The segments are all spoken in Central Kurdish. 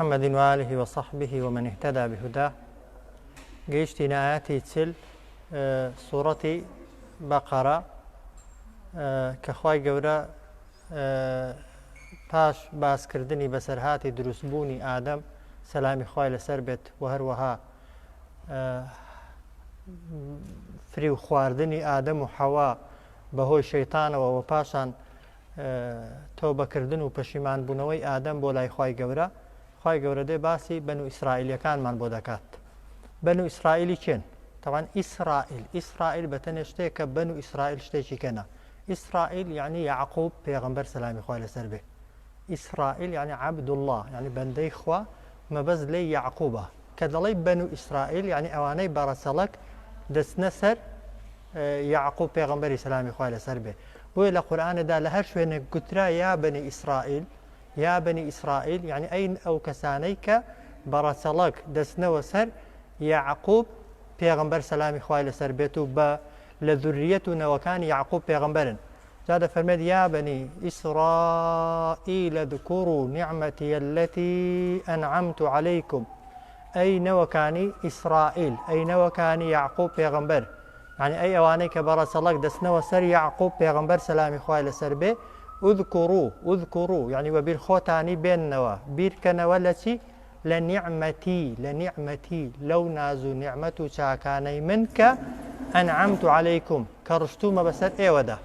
محمد وآله وصحبه ومن اهتدى بهداه. گەیشتینە ئاەتی چل سوڕەتی بەقەرە کە خوای گەورە پاش باسکردنی بەسەرهاتی دروستبوونی ئادەم سەلامی خوای لەسەر بێت و هەروەها فریو خواردنی ئادەم و حەوا بەهۆی شەیتانەوە و پاشان تەوبەکردن و پەشیمانبوونەوەی ئادەم بۆ لای خوای گەورە، خوای گەورە دێ باسی بەنو ئیسرائیلیەکانمان بۆ دەکات. بەنو ئیسرائیلی کێن؟ تەوان ئیسرائیل، ئیسرائیل بەتەنێ شتێکە بەنو ئیسرائیل شتێکی کەنە. ئیسرائیل یعنی یعقوب پێغەمبەر سەلامی خوای لەسەر بێ. ئیسرائیل یعنی عەبدوڵڵا یعنی بەندەی خوا مەبەست لێی یەعقوبە. کە دەڵێی بەنو ئیسرائیل یعنی ئەوانەی بەڕەچەڵەک دەچنە سەر یەعقوب پێغەمبەری سەلامی خوای لەسەر بێ. بۆیە لە قورئانێدا لە هەر شوێنێک گوترا یا بەنی ئیسرائیل یا بەنی ئیسرائیل یعنی ئەی ئەو کەسانەی کە بە ڕەچەڵەک دەچنەوە سەر یەعقوب پێغەمبەر سەلامی خوای لەسەر بێت و بە لە ذوریەت و نەوەکانی یەعقوب پێغەمبەرن. جا دەفەرمێت یا بەنی ئیسرائیل اذکروا نعمتی التي انعمت علیکم ئەی نەوەکانی ئیسرائیل ئەی نەوەکانی یەعقوب پێغەمبەر یانی ئەی ئەوانەی کە بە ڕەچەڵەک دەچنەوە سەر یەعقوب پێغەمبەر سەلامی خوای لەسەر بێ اذکروا اذکروا یانی وەبیر خۆتانی بێننەوە بیرکەنەوە لە چی لە نیعمەتی لە نیعمەتی لەو ناز و نیعمەت و چاکانەی من کە ئەنعەمت عەلەیکم کە ڕشتوومە بەسەر ئێوەدا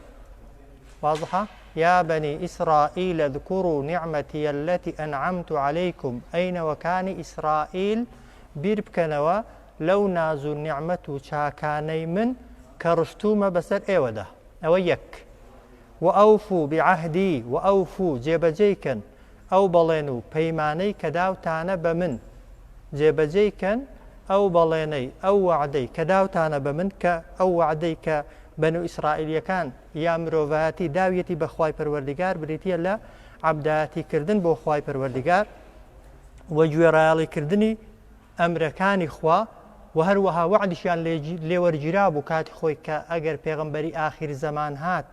واضحە یا بنی ئیسرائیل اذکروا نعمتی التي انعمت علیکم ئەی نەوەکانی ئیسرائیل بیر بکەنەوە لەو ناز و نیعمەت و چاکانەی من کە ڕشتوومە بەسەر ئێوەدا. ئەوە یەک. وئەوفو بعهدی، وئەوفو، جێبەجێی کەن ئەو بەڵێن و پەیمانەی کە داوتانە بە من، جێبەجێی کەن ئەو بەڵێنەی، ئەو وەعدەی کە داوتانە بە من، کە ئەو وەعدەی کە بەنو ئیسرائیلیەکان یا مرۆڤایەتی داویەتی بە خوای پەروەردگار بریتیە لە عەبدایەتی کردن بۆ خوای پەروەردگار و گوێڕایەڵی کردنی ئەمرەکانی خوا، وە هەروەها وەعدیشیان لێ وەرگیرابوو کاتی خۆی کە ئەگەر پێغەمبەری ئاخیر زەمان هات،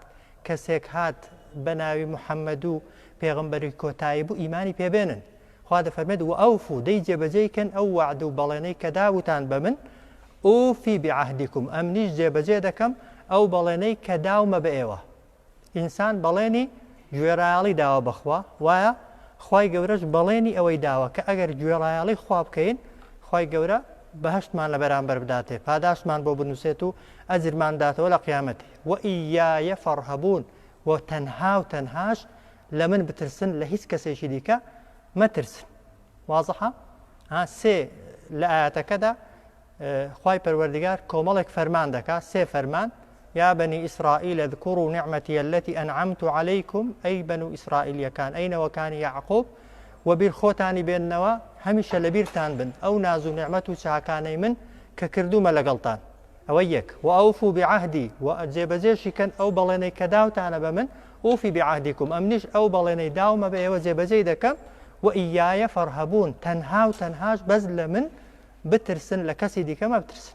کەسێک هات بە ناوی محمدو پێغەمبەری کۆتایی بوو ئیمانی پێ بێنن. خوا دەفەرمێت، وئەوفو، دەی جێبەجێی کەن ئەو وەعد و بەڵێنەی کە دابووتان بە من، ئوفی بعهدکم، ئەمنیش جێبەجێ دەکەم ئەو بەڵێنەی کە داومە بە ئێوە. ئینسان بەڵێنی گوێڕایەڵی داوە بە خوا، وایە؟ خوای گەورەش بەڵێنی ئەوەی داوە کە ئەگەر گوێڕایەڵی خوا بکەین، خوای گەورە بەهەشتمان لە بەرامبەر بداتێ، پاداشتمان بۆ بنووسێت و ئەجرمان بداتەوە لە قیامەتی. وإیای فارهبون، وە تەنها و تەنهاش لە من بترسن لە هیچ کەسێکی دیکە مەترسن. وازحە؟ ها سێ لە ئایەتەکەدا خوای پەروەردگار کۆمەڵێک فەرمان دەکا، سێ فەرمان، یا بنی اسرائیل اذکروا نعمتی التی انعمت علیکم، ئەی بەنو ئیسرائیلیەکان، ئەی نەوەکانی یەعقوب، وەبیر خۆتانی بێننەوە، هەمیشە لەبیرتان بن ئەو ناز و نیعمەت و چاکانەی من کە کردوومە لەگەڵتان. ئەوە یەک. وئەوفو بعهدی، وە جێبەجێشی کەن ئەو بەڵێنەی کە داوتانە بە من، ئوفی بعهدکم، ئەمنیش ئەو بەڵێنەی داومە بە ئێوە جێبەجێی دەکەم، وئیای فارهبون، تەنها و تەنهاش بەس لە من بترسن لە کەسی دیکە مەبترسن.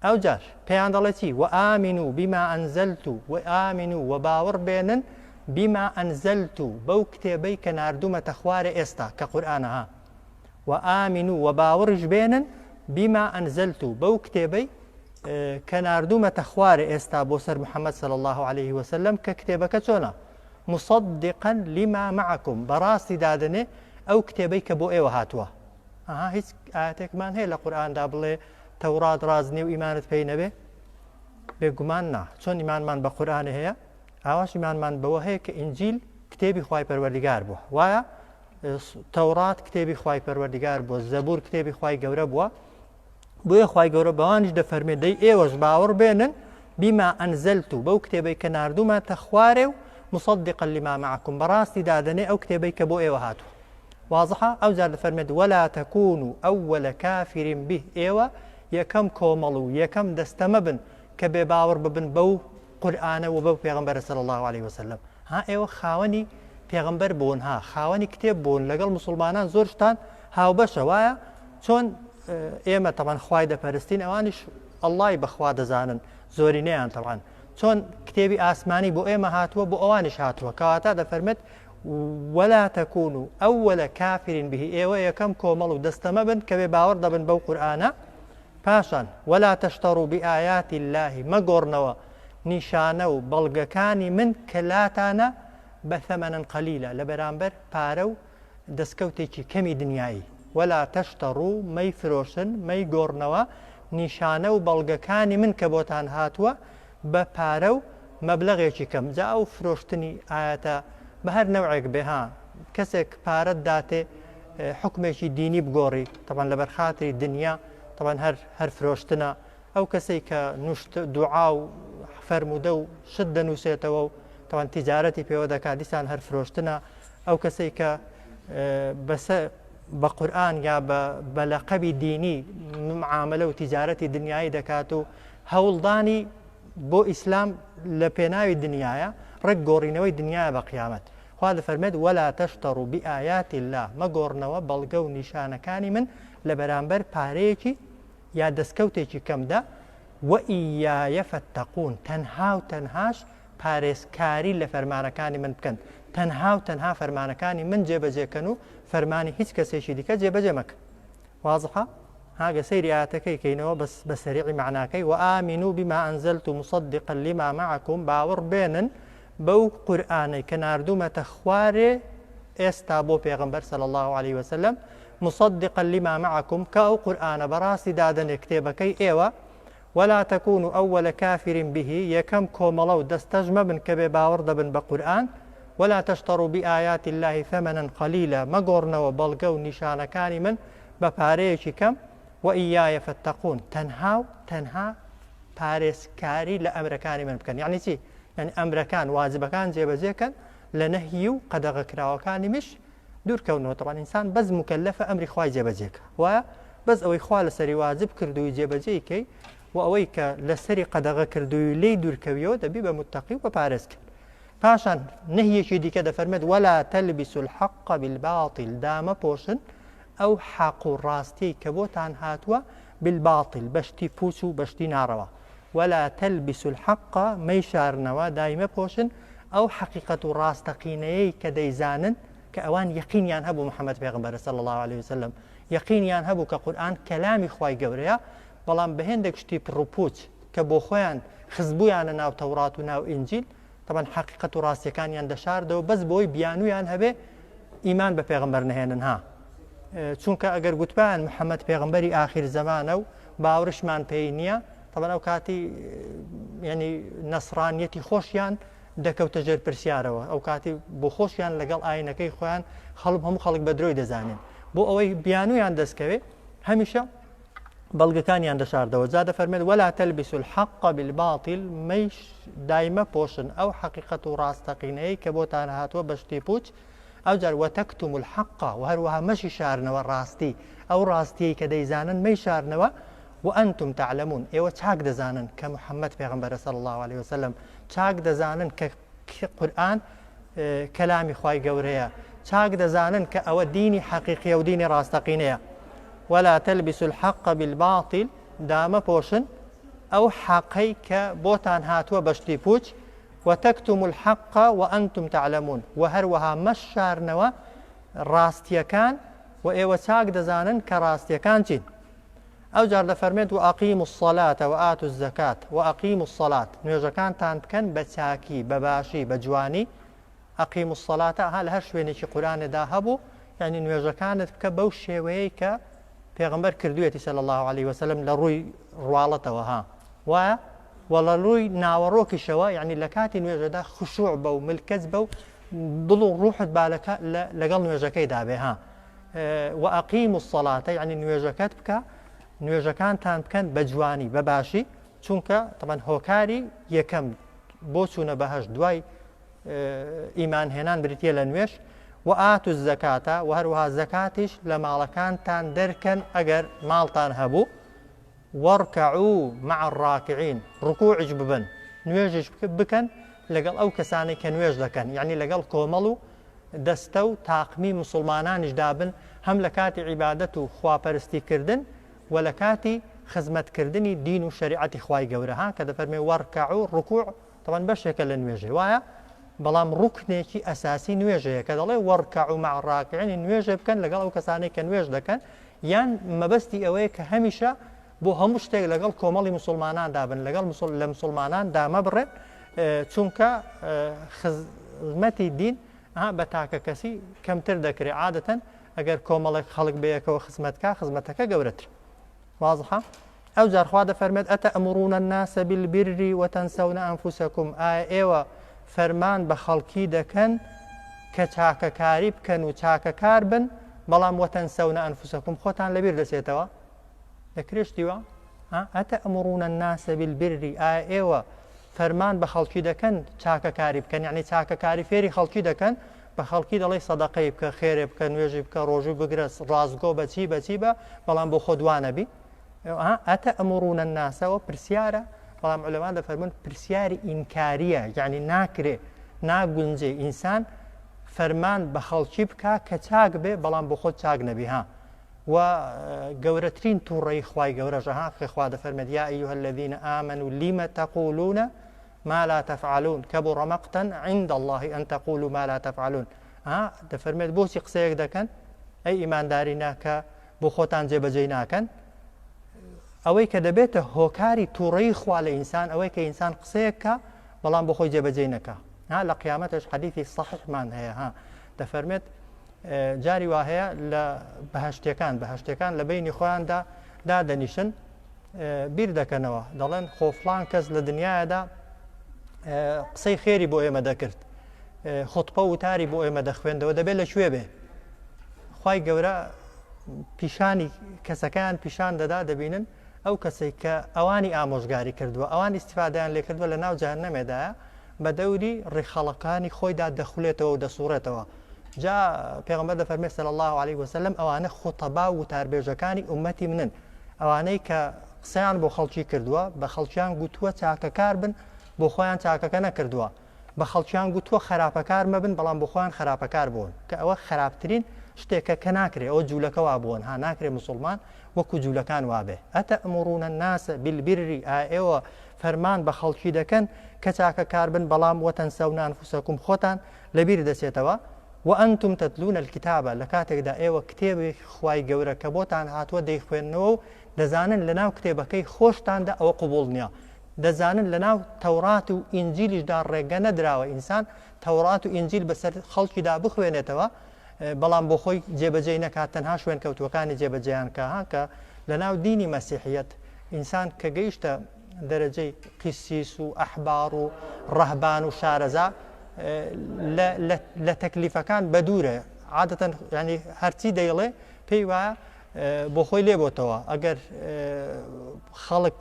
ئەوجار پێیان دەڵێ چی؟ وآمنوا بما انزلت وآمنوا وە باوەڕ بێنن بما انزلت بەو کتێبەی کە ناردوومەتە خوارێ ئێستا کە قورئانە ها وآمنوا وە باوەڕیش بێنن بما انزلت بەو کتێبەی کە ناردوومەتە خوارێ ئێستا بۆ سەر محەممەد صلی الله عليه وسلم کە کتێبەکە چۆنە مصدقا لما معكم بەڕاستی دادەنێ ئەو کتێبەی کە بۆ ئێوە هاتووە ئەها هیچ ئاەتێکمان هەیە لە قورئاندا بڵێ تەورات ڕاست نیە و ئیمانت پێی نەبێ؟ بێگومان نا چۆن ئیمانمان بە قورئانێ هەیە ئاواش ئیمانمان بەوە هەیە کە ئینجیل کتێبی خوای پەروەردگار بووە وایە تەورات کتێبی خوای پەروەردگار بووە زەبور کتێبی خوای گەورە بووە بۆیە خوای گەورە بەوانیش دەفەرمێ دەی ئێوەش باوەڕ بێنن بما ئەنزلت بەو کتێبەی کە ناردوومانتە خوارێ و مصدقا لما معكم بەڕاستی دادەنێ ئەو کتێبەی کە بۆ ئێوە هاتووە وازحە؟ ئەوجار دەفەرمێت، ولا تکونوا اول کافر به، ئێوە یەکەم کۆمەڵ و یەکەم دەستە مەبن کە بێباوەڕ ببن بەو قورئانە وبەو پێغەمبەرە صلی اللە علیه وسلم. ها ئێوە خاوەنی پێغەمبەر بوون ها خاوەنی کتێب بوون لەگەڵ موسڵمانان زۆر شتان هاوبەشە وایە؟ چۆن ئێمە تەبعەن خوای دەپەرستین ئەوانیش ئەڵڵای بە خوا دەزانن زۆرینەیان تەبعەن چۆن کتێبی ئاسمانی بۆ ئێمە هاتووە بۆ ئەوانیش هاتووە کەواتە دەفەرمێت. ولا تكونوا أول كافر به ئێوە یەکەم کۆمەڵ و دەستە مەبن کە بێ باوەڕ دەبن بەو قورئانە پاشان ولا تشتروا بآیات اللە مەگۆڕنەوە نیشانە و بەڵگەکانی من کە لاتانە بە ثمنا قلیلا لە بەرامبەر پارە و دەستکەوتێکی کەمی دنیایی ولا تشتروا مەیفرۆشن مەیگۆڕنەوە نیشانە و بەڵگەکانی من کە بۆتان هاتووە بە پارە و مەبلەغێکی کەم جا ئەو فرۆشتنی ئایەتە بە هەر نەوعێک بێ ها کەسێک پارەت داتێ حوکمێکی دینی بگۆڕی تەبعەن لەبەر خاتری دنیا تەبعەن هەر هەر فرۆشتنە ئەو کەسەی کە نوشت دوعا و فەرموودە و شت دەنووسێتەوە و تەبعەن تیجارەتی پێوە دەکات دیسان هەر فرۆشتنە ئەو کەسەی کە بەسە بە قورئان یا بە بە لەقەبی دینی معاملە و تیجارەتی دنیایی دەکات و هەوڵدانی بۆ ئیسلام لە پێناوی دنیایە ڕێک گۆڕینەوەی دنیایە بە قیامەت خوا دەفەرمێت ولا تشتروا بآیات اللە مەگۆڕنەوە بەڵگە و نیشانەکانی من لە بەرامبەر پارەیەکی یا دەستکەوتێکی کەمدا وإیای فاتقون تەنها و تەنهاش پارێزکاری لە فەرمانەکانی من بکەن تەنها و تەنها فەرمانەکانی من جێبەجێ کەن و فەرمانی هیچ کەسێکی دیکە جێبەجێ مەکەن وازحە؟ ها گە سەیری ئایەتەکەی کەینەوە بەس بە سەریعی مەعناکەی وآمنوا بما أنزلت مصدقا لما معكم باوەڕ بێنن بەو قورئانەی کە ناردوومەتە خوارێ ئێستا بۆ پێغەمبەر صلی الله علیه وسلم مصدقا لما معكم کە ئەو قورئانە بەڕاستی دادەنێ کتێبەکەی ئێوە ولا تكونوا أول كافر به یەکەم کۆمەڵە و دەستەش مەبن کە بێ باوەڕ دەبن بە قورئان ولا تشتروا بآیات اللە ثمنا قلیلا مەگۆڕنەوە بەڵگە و نیشانەکانی من بە پارەیەکی کەم وإیای فاتقون تەنها و تەنها پارێزکاری لە ئەمرەکانی من بکەن یعنی چی؟ یعنی ئەمرەکان واجبەکان جێبەجێ کەن لە نەهی و قەدەغەکراوەکانی مش دوور کەونەوە تەبعەن ئینسان بەس موکەلەفە ئەمری خوای جێبەجێ کە وایە بەس ئەوەی خوا لەسەری واجب کردووی جێبەجێی کەی و ئەوەی کە لەسەری قەدەغە کردووی لێی دوور کەویەوە دەبی بە متەقی و بە پارێزکەر پاشان نەهیەکی دیکە دەفەرمێت ولا تلبسوا الحق بالباطل دامەپۆشن ئەو حەق و ڕاستیەی کە بۆتان هاتووە بالباطل بەشتی پوچ و بەشتی ناڕەوا ولا تلبسوا الحق مەیشارنەوە دایمەپۆشن ئەو حەقیقەت و ڕاستەقینەیەی کە دەیزانن کە ئەوان یەقینیان هەبوو محمد پێغەمبەرە صلی اللە علیە وسلم یەقینیان هەبوو کە قورئان کەلامی خوای گەورەیە بەڵام بە هێندێک شتی پڕوپوچ کە بۆ خۆیان خستبوویانە ناو تەورات و ناو ئینجیل تەبعەن حەقیقەت و ڕاستیەکانیان دەشاردەوە بەس بۆی بیانویان هەبێ ئیمان بە پێغەمبەر نەهێنن ها چونکە ئەگەر گوتبایان محەممەد پێغەمبەری ئاخیر زەمانە و باوەڕشمان پێی نییە تەبعەن ئەو کاتی یعنی نەسرانیەتی خۆشیان دەکەوتە ژێر پرسیارەوە ئەو کاتی بۆ خۆشیان لەگەڵ ئاینەکەی خۆیان خەڵک هەموو خەڵک بە درۆی دەزانین بۆ ئەوەی بیانویان دەستکەوێ هەمیشە بەڵگەکانیان دەشاردەوە جا دەفەرمێت ولا تلبسوا الحق بالباطل مەیش دایمە پۆشن ئەو حەقیقەت و ڕاستەقینەیە کە بۆتان هاتووە بە شتی پوچ ئەوجار وتكتموا الحق و هەروەها مەشی شارنەوە ڕاستی ئەو ڕاستیەی کە دەیزانن مەیشارنەوە وأنتم تعلمون ئێوە چاک دەزانن کە محمد پێغەمبەرە صلی اللە علیە وسلم چاک دەزانن کە قورئان کەلامی خوای گەورەیە چاک دەزانن کە ئەوە دینی حەقیقیە و دینی ڕاستەقینەیە ولا تلبسوا الحق بالباطل دامەپۆشن ئەو حەقەی کە بۆتان هاتووە بە شتی پوچ وتكتموا الحق وأنتم تعلمون و هەروەها مەشارنەوە ڕاستیەکان و ئێوە چاک دەزانن کە ڕاستیەکان چین ئەوجار دەفەرمێت، وأقیموا الصلاة وآتوا الزکاة، وأقیموا الصلاة، نوێژەکانتان بکەن بە چاکی، بە باشی، بە جوانی، أقیموا الصلاة ئەها لە هەر شوێنێکی قورئانێدا هەبوو، یانی نوێژەکانت بکە بەو شێوەیەی کە پێغەمبەر کردوویەتی صلی اللە علیه وسلم لە ڕووی ڕواڵەتەوە ها وایە وە لە ڕووی ناوەڕۆکیشەوە یعنی لە کاتی نوێژەدا خشوع بە و ملکەچ بە و دڵ و ڕوحت با لەگەڵ نوێژەکەیدا بێ ها وأقیموا الصلاة یعنی نوێژەکەت بکە نوێژەکانتان بکەن بە جوانی بە باشی چونکە تەبەن هۆکاری یەکەم بۆ چوونە بەهەشت دوای ئیمان هێنان بریتە لە نوێژ وآتوا الزکاتە و هەروەها زەکاتیش لە ماڵەکانتان دەرکەن ئەگەر ماڵتان هەبوو وارکعوا مع الراکعین ڕکوعیش ببن نوێژیش بکەن لەگەڵ ئەو کەسانەی کە نوێژ دەکەن یعنی لەگەڵ کۆمەڵ و دەستە و تاقمی موسڵمانانیشدا بن هەم لە کاتی عیبادەت و خواپەرستی کردن و لە کاتی خزمەت کردنی دین و شەریعەتی خوای گەورە ها کە دەفەرمێ وارکعوا ڕکوع تەبعەن بەشێکە لە نوێژێ وایە؟ بەڵام ڕوکنێکی ئەساسی نوێژەیە کە دەڵێ وارکعوا مع الراکعین نوێژێ بکەن لەگەڵ ئەو کەسانەی کە نوێژ دەکەن یان مەبەستی ئەوەیە کە هەمیشە بۆ هەموو شتێک لەگەڵ کۆمەڵی مسلماناندا بن لەگەڵ لە مسلمانان دامەبڕێن چونکە خزمەتی دین بە تاکە کەسی کەمتر دەکرێت عادەتەن ئەگەر کۆمەڵێک خەڵک بەیەکەوە خزمەتکە خزمەتەکە گەورەتر وازحە؟ ئەوجار خوا دەفەرمێت ئەتەئمرون الناس بالبر وتنسون انفسکم ئایا ئێوە فەرمان بە خەڵکی دەکەن کە چاکەکاری بکەن و چاکەکار بن بەڵام وتنسون انفسکم خۆتان لەبیر دەچێتەوە دەکرێت شتی وا ئەتەئمرون الناس بالبر ئایا ئێوە فەرمان بە خەڵکی دەکەن چاکەکاری بکەن یعنی چاکەکاری فێری خەڵکی دەکەن بە خەڵکی دەڵێی سەدەقەی بکە خێرێ بکە نوێژی بکە ڕۆژوو بگرە ڕاستگۆ بە چی بە چی بە بەڵام بۆ خۆت وا نەبی ئەتەئمرون الناس ئەوە پرسیارە بەڵام عولەما دەفەرموون پرسیاری ئینکاریە یعنی ناکرێ ناگونجێ ئینسان فەرمان بە خەڵکی بکا کە چاک بێ بەڵام بۆ خۆت چاک نەبی ها و گەورەترین تووڕەی خوای گەورەش ها خوا دەفەرمێت یا أيها الذين آمنوا لم تقولون ما لا تفعلون کبر مقتا عند اللە ان تقولوا ما لا تفعلون ها دەفەرمێت بۆچی قسەیەک دەکەن ئەی ئیماندارینە کە بۆ خۆتان جێبەجێی ناکەن ئەوەی کە دەبێتە هۆکاری تووڕەی خوا لە ئینسان ئەوەی کە ئینسان قسەیەک کە بەڵام بۆ خۆی جێبەجێی نەکا ها لە قیامەتش حەدیثی صحیحمان هەیە ها دەفەرمێت جاری وا هەیە لە بەهشتەکان بەهشتەکان لە بینی خۆیاندا دادەنیشن بیر دەکەنەوە دەڵێن خۆ فڵان کەس لە دنیادا قسەی خێری بۆ ئێمە دەکرد خۆتپە وتاری بۆ ئێمە دەخوێندەوە دەبێت لە کوێ بێ خی گەورە پیشانی کەسەکەیان پیشان دەدا دەبینن ئەو کەسێک کە ئەوانی ئامۆژگاری کردووە ئەوان ئیسیفادەیان لێکردووە لە ناو جەهەنەمێدایە بە دەوری ڕیخەڵەکانی خۆیدا دەخولێتەوە و دەسوڕێتەوە جا پێغەمبەر دەفەرمێ صلی الله علیه وسلم ئەوانە خوتەبا و وتاربێژەکانی ئومەتی منن ئەوانەی کە قسەیان بۆ خەڵکی کردووە، بە خەڵکیان گوتووە چاکەکار بن، بۆ خۆیان چاکەکە نەکردووە. بە خەڵکیان گوتووە خەراپەکار مەبن، بەڵام بۆ خۆیان خەراپەکار بوون. کە ئەوە خەراپترین شتێکە کە ناکرێ، ئەوە جوولەکە وا بوون، ها ناکرێ موسوڵمان وەکوو جوولەکان وابێ. ئەتەئمورون الناس بالبر ئایا ئێوە فەرمان بە خەڵکی دەکەن کە چاکەکار بن، بەڵام وتنسون انفسکم خۆتان لەبیر دەچێتەوە؟ وانتم تتلون الکتاب لە کاتێکدا ئێوە کتێبی خوای گەورە کە بۆتان هاتووە دەیخوێننەوە و دەزانن لەناو کتێبەکەی خۆشتاندا ئەوە قبوڵ نیە دەزانن لەناو تەورات و ئینجیلیشدا ڕێگە نەدراوە ئینسان تەورات و ئینجیل بەسەر خەڵکیدا بخوێنێتەوە بەڵام بۆ خۆی جێبەجێی نەکات تەنها شوێنکەوتووەکانی جێبەجێیان کە ها کە لەناو دینی مەسیحیەت ئینسان کە گەیشتە دەرەجەی قیسیس و ئەحبار و ڕەهبان و شارەزا لە تەکلیفەکان بەدوورە عادەتەن ینی هەرچی دەیڵێ پێی وایە بۆ خۆی لێ بۆتەوە ئەگەر خەڵک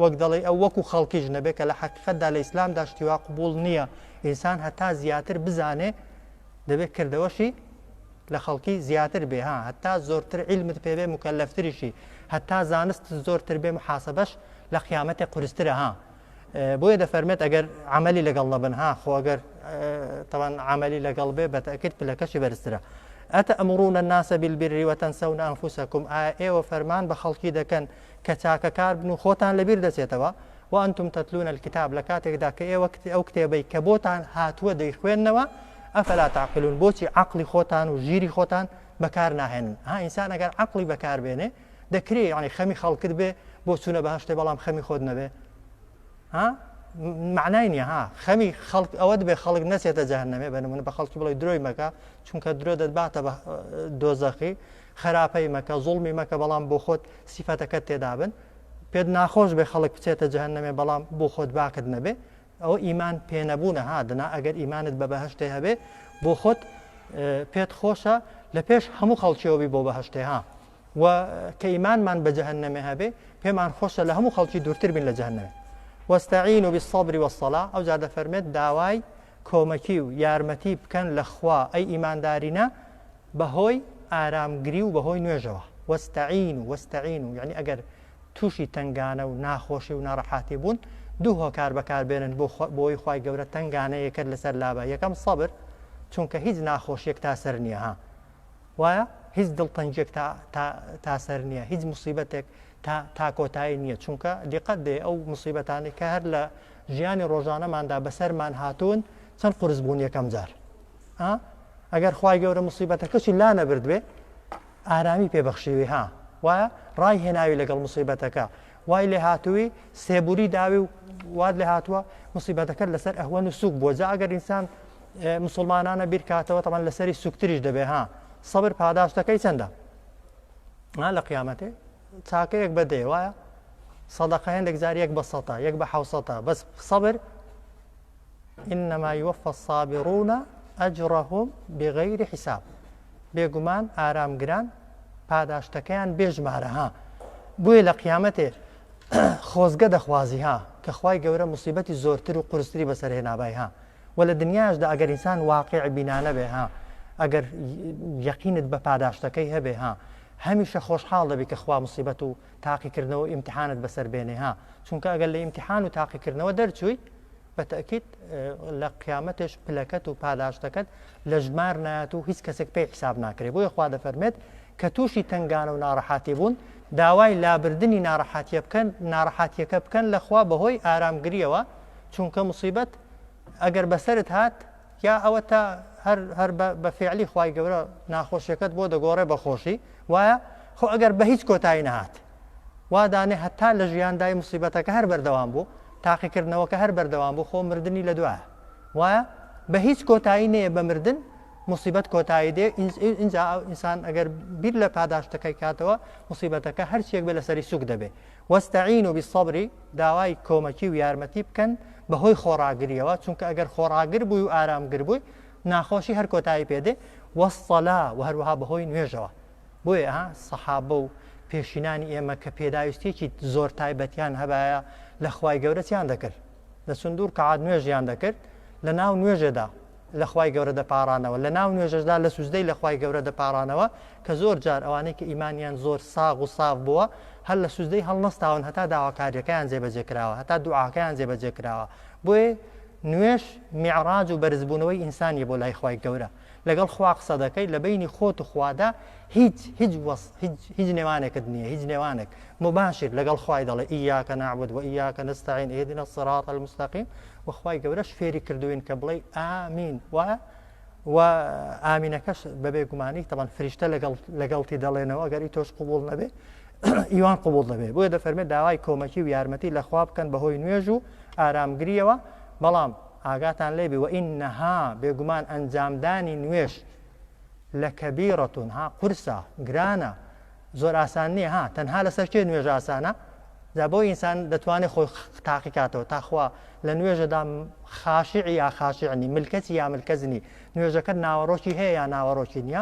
وەک دەڵێ ئەو وەکو خەڵکیش نەبێت کە لە حقیقتدا لە ئیسلامدا شتیوا قوبول نییە ئینسان هەتا زیاتر بزانێ دەبێت کردەوەشی لە خەڵکی زیاتر بێ ها هەتا زۆرتر عیلمت پێ بێ مکەلەفتریشی هەتا زانست زۆرتر بێ محاسبەش لە قیامەتێ قورسترە ها بۆیە دەفەرمێت ئەگەر عملی لەگەڵ نەبن ها خۆ ئەگەر تەوان عملی لەگەڵ بێ بەتەکرد پلەکەشی بەرزترە ئەتەئمرون الناس بالبر وتنسون أنفسكم ئایا ئێوە فەرمان بە خەڵکی دەکەن کە چاکەکار بن و خۆتان لەبیر دەچێتەوە وأنتم تتلون الكتاب لە کاتێکدا کە ئێوە ئەو کتێبەی کە بۆتان هاتووە دەیخوێننەوە افلا تعقلون بۆچی عەقڵی خۆتان و ژیری خۆتان بەکار ناهێنن ها ئینسان ئەگەر عەقڵی بەکار بێنێ دەکرێ یعنی خەمی خەڵکت بێ بۆ چوونە بەهەشتێ بەڵام خەمی خۆت نەبێ ها معنای نییە ها خەمی خەڵک ئەوەت بێ خەڵک نەچێتە جەهەنەمێ بە نمونە بە خەڵکی بڵێ درۆی مەکە چونکە درۆ دەتباتە بە دۆزەخی خراپەی مەکە زوڵمی مەکە بەڵام بۆ خۆت سیفەتەکەت تێدابن پێت ناخۆش بێ خەڵک بچێتە جەهەنەمێ بەڵام بۆ خۆت باکت نەبێ ئەوە ئیمان پێنەبوونە ها دەنا ئەگەر ئیمانت بە بەهەشتێ هەبێ بۆ خۆت پێت خۆشە لە پێش هەموو خەڵکیەوە بی بۆ بەهەشتێ ها و کە ئیمانمان بە جەهەنەمێ هەبێ پێمان خۆشە لە هەموو خەڵکی دوورتر بین لە جەهەنەمێ واستعینوا بالصبر والصلاة ئەوجا دەفەرمێت داوای کۆمەکی و یارمەتی بکەن لە خوا ئەی ئیماندارینە بەهۆی ئارامگری و بەهۆی نوێژەوە واستعینوا واستعینوا یعنی ئەگەر تووشی تەنگانە و ناخۆشی و ناڕەحاتی بوون دوو هۆکار بەکار بێنن بۆ بۆی خوای گەورە تەنگانەیەکەت لەسەر لابا یەکەم سەبر چونکە هیچ ناخۆشیەک تا سەر نییە ها وایە هیچ دڵتەنگیەک تا تا تا سەر نییە هیچ مصیبەتێک تا تا کۆتایی نییە چونکە دیقەت دێ ئەو مصیبەتانەی کە هەر لە ژیانی ڕۆژانەماندا بەسەرمان هاتوون. چەند قورس بوون یەکەم جار ئەگەر خوای گەورە مصیبەتەکەشی لا نەبرد بێ ئارامی پێ بەخشیوی ها وایە ڕای هێناوی لەگەڵ مصیبەتەکە وای لێ هاتووی سێبوری داوی و وات لێ هاتووە مصیبەتەکەت لەسەر ئەهوەن و سوک بووە جا ئەگەر ئینسان مسلمانانە بیرکاتەوە تەمان لەسەری سوکتریش دەبێ ها سەبر پاداشتەکەی چەندە ها لە قیامەتێ چاکەیەک بەدێ وایە سەدەقە هێندێک جار یەک بە سەتا یەک بە حوسەتا بەس سەبر إنما يوفى الصابرون أجرهم بغير حساب بێگومان ئارامگران پاداشتەکەیان بێ ژمارە ها بۆیە لە قیامەتێ خۆزگە دەخوازی ها کە خوای گەورە موسیبەتی زۆرتر و قورستری بەسەر هێنابای ها وە لە دنیاشدا ئەگەر ئینسان واقع بینانە بێ ها ئەگەر یەقینت بە پاداشتەکەی هەبێ ها هەمیشە خۆشحاڵ دەبی کە خوا موسیبەت و تاقیکردنەوە و ئیمتحانت بەسەر بێنێ ها چونکە ئەگەر لە ئیمتحان و تاقیکردنەوە دەرچووی بە تەئکید لە قیامەتێش پلەکەت و پاداشتەکەت لە ژمار نایەت و هیچ کەسێک پێی حیساب ناکرێ بۆیە خوا دەفەرمێت کە تووشی تەنگانە و ناڕەحاتی بوون داوای لابردنی ناڕەحاتیە بکەن ناڕەحاتیەکە بکەن لە خوا بەهۆی ئارامگریەوە چونکە مصیبەت ئەگەر بەسەرت هات یا ئەوە تا هەر هەر بە فعلی خوای گەورە ناخۆشیەکەت بۆ دەگۆڕێ بە خۆشی وایە خۆ ئەگەر بە هیچ کۆتایی نەهات وا دانێ هەتا لە ژیاندای موسیبەتەکە هەر بەردەوام بوو، تاقیکردنەوەکە هەر بەردەوام بوو، خۆ مردنی لە دوایە. وایە؟ بە هیچ کۆتایی نەیە بە مردن موسیبەت کۆتایی دێ، ئینجا ئینسان ئەگەر بیر لە پاداشتەکەی کاتەوە موسیبەتەکە هەرچیەک بێ لەسەری سوک دەبێ. واستعینوا بالصبر داوای کۆمەکی و یارمەتی بکەن بەهۆی خۆڕاگریەوە، چونکە ئەگەر خۆڕاگر بووی و ئارامگر بووی ناخۆشی هەر کۆتایی پێ دێ، والصلاە وە هەروەها بەهۆی نوێژەوە. بۆیە سەحابە و پێشینانی ئێمە کە پێداویستیەکی زۆر تایبەتیان هەبایە لە خوای گەورە چیان دەکرد؟ دەچوون دوو ڕکەعات نوێژیان دەکرد، لە ناو نوێژێدا لە خوای گەورە دەپاڕانەوە، لە ناو نوێژەشدا لە سوجدەی لە خوای گەورە دەپاڕانەوە کە زۆر جار ئەوانەی کە ئیمانیان زۆر ساغ و ساف بووە هەر لە سوجدەی هەڵنەستاون هەتا داواکاریەکەیان جێبەجێ کراوە، هەتا دوعاکەیان جێبەجێ کراوە. بۆیە نوێژ میعراج و بەرزبوونەوەی ئینسانیە بۆ لای خوای گەورە. لەگەڵ خوا قسە دەکەی لە بەینی خۆت و خوادا هیچ هیچ وەس هیچ هیچ نێوانێکت نییە هیچ نێوانێک مباشر لەگەڵ خوای دەڵێ إياك نعبد وإياك نستعين اهدنا الصراط المستقيم و خوای گەورەش فێری کردوین کە بڵێ ئامین وایە و ئامینەکەش بەبێ گومانی تەبان فریشتە لەگەڵ لەگەڵتی دەڵێنەوە ئەگەر ئی تۆش قوبول نەبێ ئیوان قوبول دەبێ بۆیە دەفەرمێت داوای کۆمەکی و یارمەتی لە خوا بکەن بەهۆی نوێژ و ئارامگریەوە بەڵام ئاگاتان لێ بی وانها بێگومان ئەنجامدانی نوێژ لکبیرە ها قورسە گرانە زۆر ئاسان نییە ها تەنها لەسەر کێ نوێژ ئاسانە جا بۆ ئینسان دەتوانێت خۆی تاقی کاتەوە تاخوا لە نوێژەدا خاشعی یا خاشعنی ملکەچی یا ملکەزنی نوێژەکەت ناوەڕۆکی هەیە یا ناوەڕۆکی نییە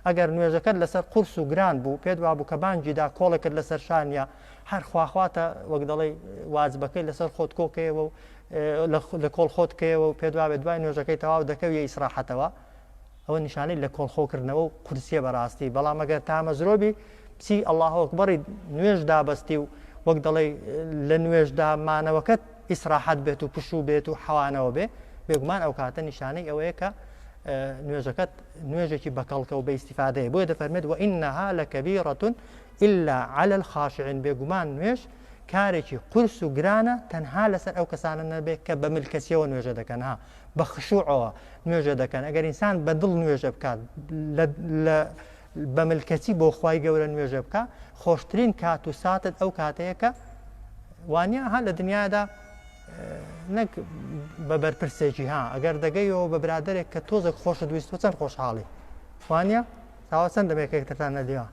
ئەگەر نوێژەکەت لەسەر قورس و گران بوو پێت وابوو کە بانگیدا کۆڵێکت لەسەر شانە هەر خواخواتە وەک دەڵێ واجبەکەی لەسەر خۆت کۆکەیەوە و لە کۆڵ خۆت کەیەوە و پێت وابێت دوای نوێژەکەی تەواو دەکەویە ئیسراحەتەوە ئەوە نیشانەی لە کۆڵ خۆکردنەوە و قورسیە بەڕاستی بەڵام ئەگەر تامەزرۆبی بچی الله اکبری نوێژ دابەستی و وەک دەڵێ لە نوێژدا مانەوەکەت ئیسراحەت بێت و پشوو بێت و حەوانەوە بێ بێگومان ئەو کاتە نیشانەی ئەوەیە کە نوێژەکەت نوێژێکی بەکەڵکە و بە ئیسیفادەیە بۆیە دەفەرمێت وإنها لكبيرة إلا على الخاشعين بێگومان نوێژ کارێکی قورس و گرانە تەنها لەسەر ئەو کەسانە نەبێت کە بە ملکەچیەوە نوێژە دەکەن ها بە خشوعەوە نوێژە دەکەن ئەگەر ئینسان بە دڵ نوێژە بکات لە بە ملکەچی بۆ خوای گەورە نوێژە بکە خۆشترین کات و ساتت ئەو کاتەیە کە وانە ها لە دنیادا نەک بە بەرپرسێکی ها ئەگەر دەگەیەوە بە برادێک کە تۆزێک خۆشت ویستوە چەند خۆشحاڵی وانە تاوە چەند دەمێکێکترتان نەدیوە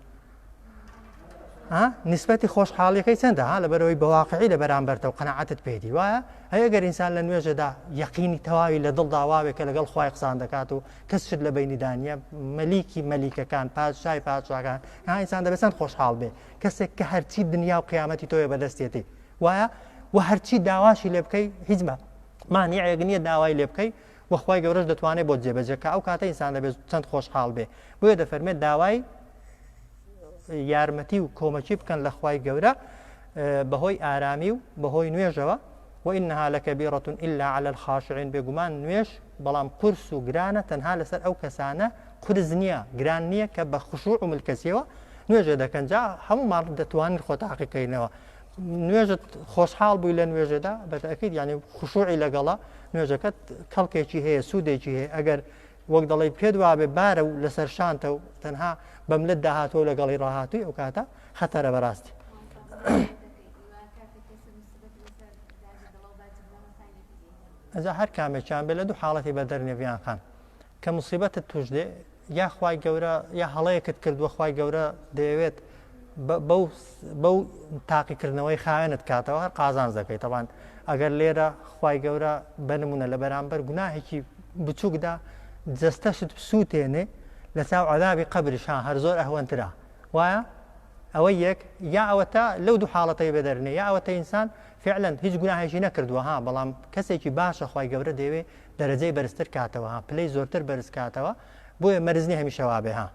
ها نیسبەتی خۆشحاڵیەکەی چەندە ها لەبەرەوەی بە واقعی لە بەرامبەرتە و قەناعەتت پێدی وایە هەیە گەر ئینسان لە نوێژەدا یەقینی تەواوی لە دڵدا واوێ کە لەگەڵ خوای قسان دەکات و کەس شت لە بینیدا نییە مەلیکی مەلیکەکان پادشای پادشاکان ها ئینسان دەبێت چەند خۆشحاڵ بێ کەسێک کە هەرچی دنیا و قیامەتی تۆیە بەدەستێتی وایە و هەرچی داواشی لێ بکەی هیچ مە مانیعێک نییە داوای لێ بکەی و خوای گەورەش دەتوانێت بۆت جێبەجێ کە ئەو کاتە ئینسان دەبێت چەند خۆشحاڵ بێ بۆیە دەفەرمێت داوای یارمەتی و کۆمەکی بکەن لە خوای گەورە بەهۆی ئارامی و بەهۆی نوێژەوە وإنها لكبيرة إلا على الخاشعين بێگومان نوێژ بەڵام قورس و گرانە تەنها لەسەر ئەو کەسانە قورس نییە گران نییە کە بە خشوع و ملکەچیەوە نوێژێ دەکەن جا هەموومان دەتوانین خۆ تاقیکەینەوە نوێژت خۆشحاڵ بووی لە نوێژێدا بەتەکیید یعنی خشوعی لەگەڵە. نوێژەکەت کەڵکێکی هەیە سوودێکی هەیە ئەگەر وەک دەڵێی پێت وابێ بارە و لەسەر شانتە و تەنها بەملت داهاتوە و لەگەڵی ڕاهاتووی ئەو کاتە خەتەرە بەڕاستی. ئەجا هەر کامێکیان بێ لە دوو حاڵەتی بەدەر نیە ڤیان خان کە مصیبەتت توش دێ یا خوای گەورە یا هەڵەیەکت کردووە خوای گەورە دەیەوێت بەو بەو تاقیکردنەوەی خاوێنت کاتەوە هەر قازانج دەکەیت تەبان ئەگەر لێرە خوای گەورە بە نمونە لە بەرامبەر گوناهێکی بچووکدا جەستەشت بسووتێنێ لە چاو عذابی قەبریش ها هەر زۆر ئەهوەنترە وایە ئەوە یەک یا ئەوەتا لەو دوو حاڵەتەی بەدەرنێ یا ئەوەتە ئینسان فعلا هیچ گوناهێکی نەکردووە ها بەڵام کەسێکی باشە خوای گەورە دەیەوێ دەرەجەی بەرزتر کاتەوە ها پلەی زۆرتر بەرز کاتەوە بۆیە مەرج نیە هەمیشە وابێ ها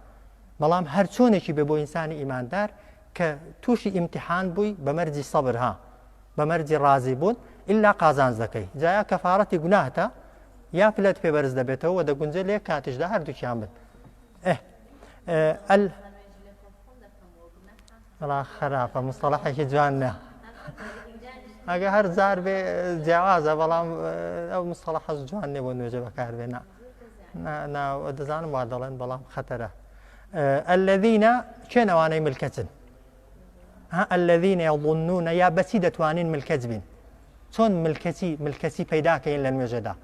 بەڵام هەر چۆنێکی بێ بۆ ئینسانی ئیماندار کە تووشی ئیمتحان بووی بە مەرجی سەبر ها بە مەرجی ڕازی بوون ئللا قازانج دەکەی جا یا کەفارەتی گوناهتە یا پلەت پێ بەرز دەبێتەوە و دەگونجێ لە یەک کاتیشدا هەردووکیان بن ئه ئەل وەڵا خراپە مستەڵەحێکی جوان نیە ئەگە هەر زار بێ جیاوازە بەڵام ئەو مستەڵەحەش جوان نیە بۆ نوێژە بەکاربێ نا نا دەزانم وا دەڵێن بەڵام خەتەرە الذين کێن ئەوانەی ملکەچن ها الذين يظنون یا بەچی دەتوانین ملکەچ بین چۆن ملکەچی ملکەچی پەیداکەین لە نوێژەدا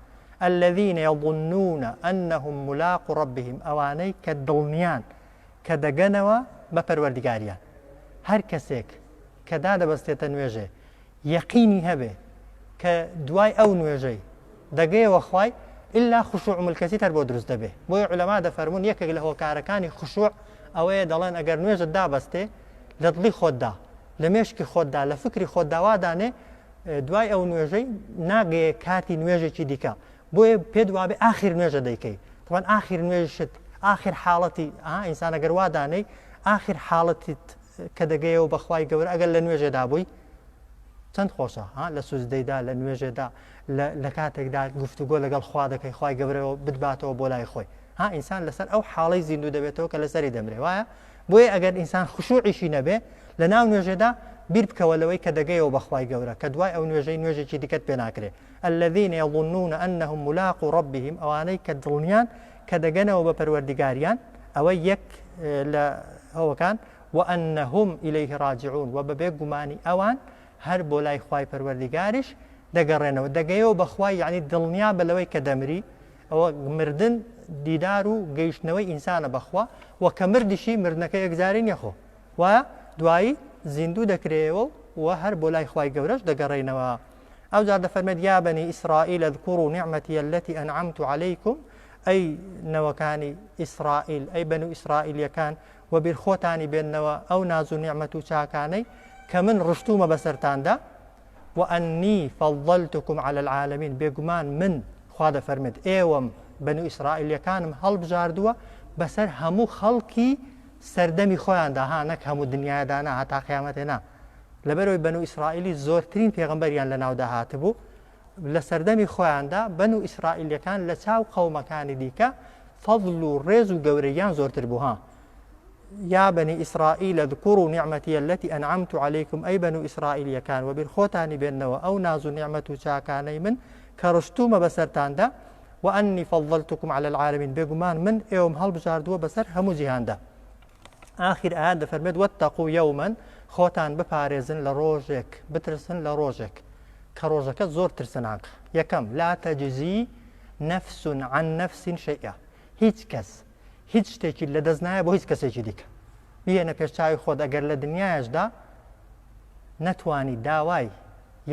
الذين يظنون أنهم ملاق ربهم ئەوانەی کە دڵنیان کە دەگەنەوە بە پەروەردگاریان. هەر کەسێک کە دادەبەستێتە نوێژێ یەقینی هەبێ کە دوای ئەو نوێژەی دەگەیەوە خوای ئیلا خشوع ملکەچیت هەر بۆ دروست دەبێ. بۆیە عولەما دەفەرموون یەکێک لە هۆکارەکانی خشوع ئەوەیە دەڵێن ئەگەر نوێژت دابەستێ لە دڵی خۆتدا لە مێشکی خۆتدا لە فکری خۆتدا وا دانێ دوای ئەو نوێژەی ناگەیە کاتی نوێژێکی دیکە بۆیە پێت وابێ ئاخیر نوێژە دەیکەی تەبعەن ئاخیر نوێژت ئاخیر حاڵەتی ئەها ئینسان ئەگەر وا دانێی ئاخیر حاڵەتیت کە دەگەیەوە بە خوای گەورە ئەگەر لە نوێژێدا بووی چەند خۆشە ها لە سوجدەیدا لە نوێژێدا لە کاتێکدا گفتوگۆ لەگەڵ خوا دەکەی خوای گەورەوە بتباتەوە بۆ لای خۆی ها ئینسان لەسەر ئەو حاڵەی زیندوو دەبێتەوە کە لەسەری دەمرێ وایە بۆیە ئەگەر ئینسان خشوعیشی نەبێ لە ناو نوێژێدا بیر بکەوە لەوەی کە دەگەیەوە بە خوای گەورە کە دوای ئەو نوێژەی نوێژێکی دیکەت پێ ناکرێ الذین یظنون انهم ملاقو ربهم ئەوانەی کە دڵنیان کە دەگەنەوە بە پەروەردگاریان ئەوە یەک لە هەوەکان وانهم الیه راجعون و بەبێ گومانی ئەوان هەر بۆ لای خوای پەروەردگاریش دەگەڕێنەوە دەگەیەوە بەخوای یعنی دڵنیا بە لەوەی کە دەمری ئەوە مردن دیدار و گەیشتنەوەی ئینسانە بەخوا و کە مردیشی مردنەکە یەکجاری نیە خۆ وایە دوایی زیندوو دەکرێیەوە و هەر بۆ لای خوای گەورەش دەگەڕێینەوە. ئەوجار دەفەرمێت یا بنی ئیسرائیل اذکروا نعمتی التي انعمت علیکم ئەی نەوەکانی ئیسرائیل ئەی بەنو ئیسرائیلیەکان وەبیر خۆتانی بێننەوە ئەو ناز و نیعمەت و چاکانەی کە من ڕشتوومە بەسەرتاندا وأنی فضلتکم علی العالمین بێگومان من خوا دەفەرمێت ئێوەم بەنو ئیسرائیلیەکانم هەڵبژاردووە بەسەر هەموو خەڵکی سەردەمی خۆیاندا ها نەک هەموو دنیادا نا هەتا قیامەتێ نا لەبەرئەوەی بەنو ئیسرائیلی زۆرترین پێغەمبەریان لەناودا هاتبوو لە سەردەمی خۆیاندا بەنو ئیسرائیلیەکان لە چاو قەومەکانی دیکە فەضل و ڕێز و گەورەیان زۆرتر بوو ها یا بنی ئیسرائیل اذکروا نعمتی التي انعمت علیکم ئەی بەنو ئیسرائیلیەکان وەبیر خۆتانی بێننەوە ئەو ناز و نیعمەت و چاکانەی من کە ڕشتوومە بەسەرتاندا وانی فضلتکم علی العالمین بێگومان من ئێوەم هەڵبژاردووە بەسەر هەموو جیهاندا ئاخیر ئایات دەفەرمێت واتقوا یوما خۆتان بپارێزن لە ڕۆژێک بترسن لە ڕۆژێک کە ڕۆژەکە زۆر ترسناک یەکەم لا تجزی نفس عن نفس شيئا هیچ کەس هیچ شتێکی لەدەست نایە بۆ هیچ کەسێکی دیکە بیێنە پێش چاوی خۆت ئەگەر لە دنیایشدا نەتوانی داوای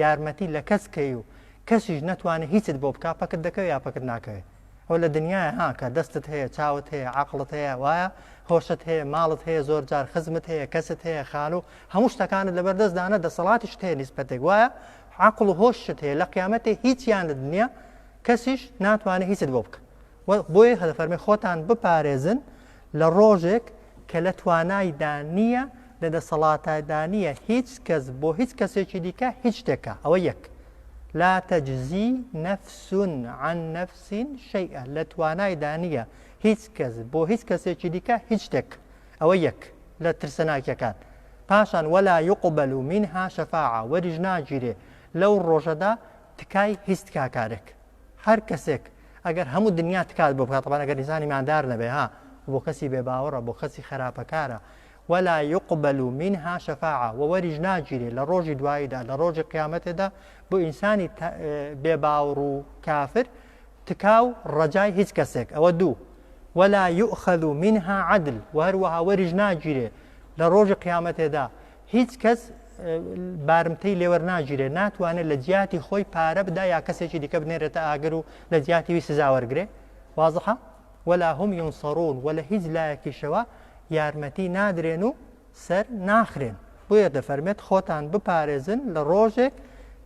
یارمەتی لە کەس کەی و کەسیش نەتوانێ هیچت بۆ بکا پەکت دەکەوێ یا پەکت ناکەوێ ئەوە لە دنیایە ها کە دەستت هەیە چاوت هەیە عەقڵت هەیە وایە هۆشت هەیە ماڵت هەیە زۆر جار خزمت هەیە کەست هەیە خانوو هەموو شتەکانت لەبەر دەست دانە دەسەڵاتیشت هەیە نیسبەتێک وایە عەقڵ و هۆشت هەیە لە قیامەتێ هیچیانت نییە کەسیش ناتوانێت هیچت بۆ بکە بۆیە دەفەرمێ خۆتان بپارێزن لە ڕۆژێک کە لە توانایدا نییە لە دەسەڵاتدا نییە هیچ کەس بۆ هیچ کەسێکی دیکە هیچ شتێکە ئەوە یەک لا تجزی نفس عن نفس شيئا لە توانایدا نییە هیچ کەس بۆ هیچ کەسێکی دیکە هیچ شتێک ئەوە یەک لە ترسناکیەکان پاشان ولا يقبل منها شفاعة وەریش ناگیرێ لەو ڕۆژەدا تکای هیچ تکاکارێک. هەر کەسێک ئەگەر هەموو دنیا تکات بۆ بکات طبعا ئەگەر ئینسانی ئیماندار نەبێ ها بۆ کەسی بێ باوەڕە بۆ کەسی خراپەکارە ولا يقبل منها شفاعة و وەریش ناگیرێ لە ڕۆژی دواییدا لە ڕۆژی قیامەتێدا بۆ ئینسانی بێ باوەڕ و کافر تکا و ڕەجای هیچ کەسێک ئەوە دوو ولا يؤخذ منها عدل و هەروەها وەریش ناگیرێ لە ڕۆژی قیامەتێدا هیچ کەس بارمتەی لێوەرناگیرێ ناتوانێت لە جیاتی خۆی پارە بدا یا کەسێکی دیکە بنێرێتە ئاگر و لە جیاتی وی سزا وەرگێ وازحە ولا هم ينصرون وە لە هیچ لایەکیشەوە یارمەتی نادرێن و سەر ناخرێن بۆیە دەفەرمێت خۆتان بپارێزن لە ڕۆژێک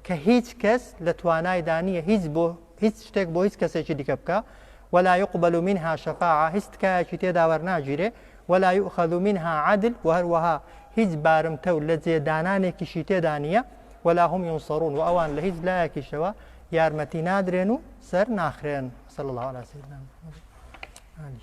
کە هیچ کەس لە توانایدا نییە هیچ بۆ هیچ شتێک بۆ هیچ کەسێکی دیکە بکە ولا يقبل منها شفاعة هیچ تکایەکی تێدا وەرناگیرێ ولا يؤخذ منها عدل و هەروەها هیچ بارمتە و لە جێدانانێکیشی تێدا نییە ولا هم ينصرون و ئەوان لە هیچ لایەکیشەوە یارمەتی نادرێن و سەر ناخرێن. صلی الله على سيدنا محمد.